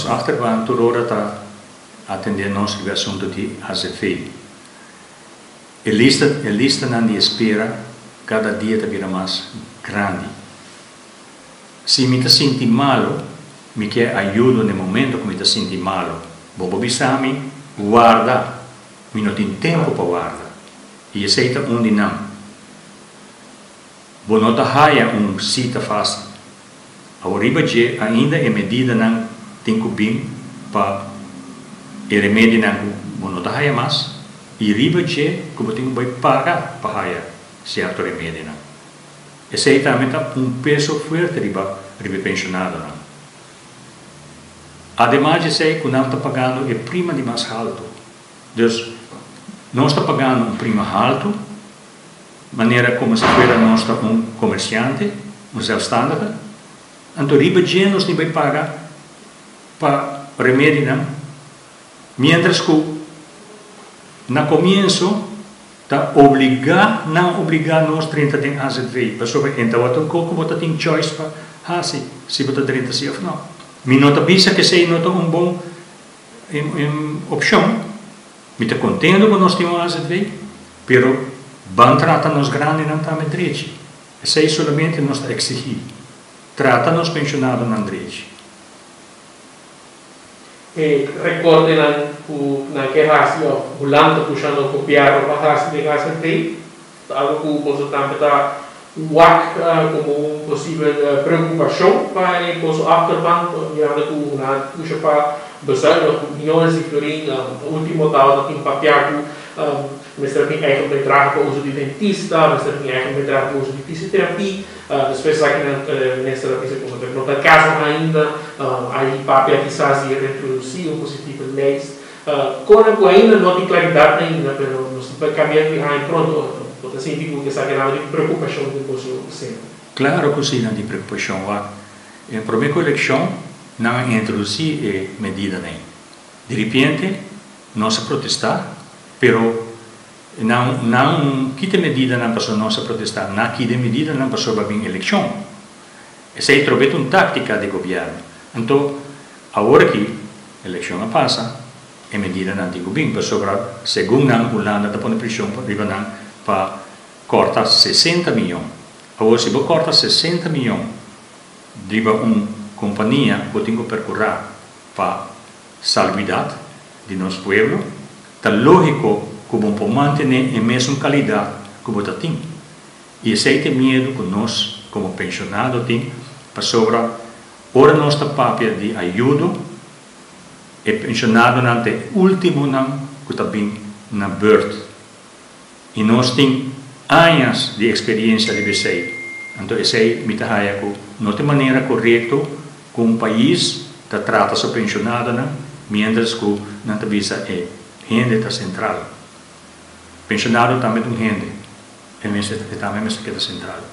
Nos achterban tur ora ta atendé nos riba e asuntu di azv. E lista e listanan di espera kada dia ta bira mas grandi. Si mi ta sinti malu, mi ke ayudo n'e momento ku mi ta sinti malu. Bo por bisa mi, Warda! Mi no tin tempu pa warda. I esei ta un di nan. Bo no ta haya un sita fásil. Awor riba dje ainda e medidanan tin ku bin pa e remedinan ku bo no ta haya mas i riba dje ku bo tin ku bai paga pa haya sierto remedinan. Esei tambe ta un peso fuerte riba riba e penshonadonan. Ademas di esei ku nan ta pagando e prima di mas haltu. Dus nos ta pagando un prima haltu manera komo si fuera nos ta un komersiante, un zelfstandige. Anto riba dje nos tin bai paga pa remedinan mientras ku na komienso Ta obligá nan obligá nos drenta den azv pasobra e tabata un kos ku bo ta tin choice pa hasi si bo ta drenta si òf nò. Mi no ta bisa ku esei no ta un bon opshon. Mi ta kontento ku nos tin un azv pero ban trata nos grandinan tambe drechi. Esei solamente nos ta eksigí. Trata nos penshonadonan drechi. E recortenan cu nan ke haci of Hulanda ta pushando gobierno pa haci den AZV ta algo cu boso tambe ta wak como un posibel preocupacion pa e boso achterban mirando cu Hulanda ta pusha pa bezuinig cu miyones di florin. Ultimo tabata tin papia cu mester tin eigen bijdrage pa uzo di dentista, mester tin eigen bijdrage pa uzo di fisioterapie. Despues esaki minister a bisa ku no ta kaso ainda. Ai papia kisas di reintrodusi un positieve lijst. Kona ku ainda no tin klaridat ainda, pero nos ta kambia di aña pronto. Bo ta sinti ku esaki nan tin preokupashon den boso seno? Klaro ku si nan tin preokupashon. Wak, en promé ku elekshon nan a introdusí e medidanan ei. Diripiente nos a protestá, pero Nan nan kita medidanan pasobra nos a protesta, nan kita medidanan pasobra bin elekshon. Esei trobe ta un taktika di gobièrnu. Anto awor aki elekshon a pasa, e medidanan tin ku bin pasobra segun nan Hulanda ta pone preshon riba nan pa kòrta 60 miyon. Awor si bo kòrta 60 miyon riba un kompania bo tin ku perkurá pa salbidat di nos pueblo, ta lógiko ku bo por mantené e mesun kalidat ku bo ta tin. I esei ta e miedu ku nos komo penshonado tin, pasobra ora nos ta papia di ayudo, e penshonadonan ta e últimonan ku ta bin na bùrt. I nos tin añas di eksperiensia riba esei. Anto esei mi ta haya ku no ta e manera korekto ku un pais ta trata su penshonadonan miéntras ku nan ta bisa e hende ta sentral. Penshonado tambe ta un hende, e mester e tambe mester keda sentral.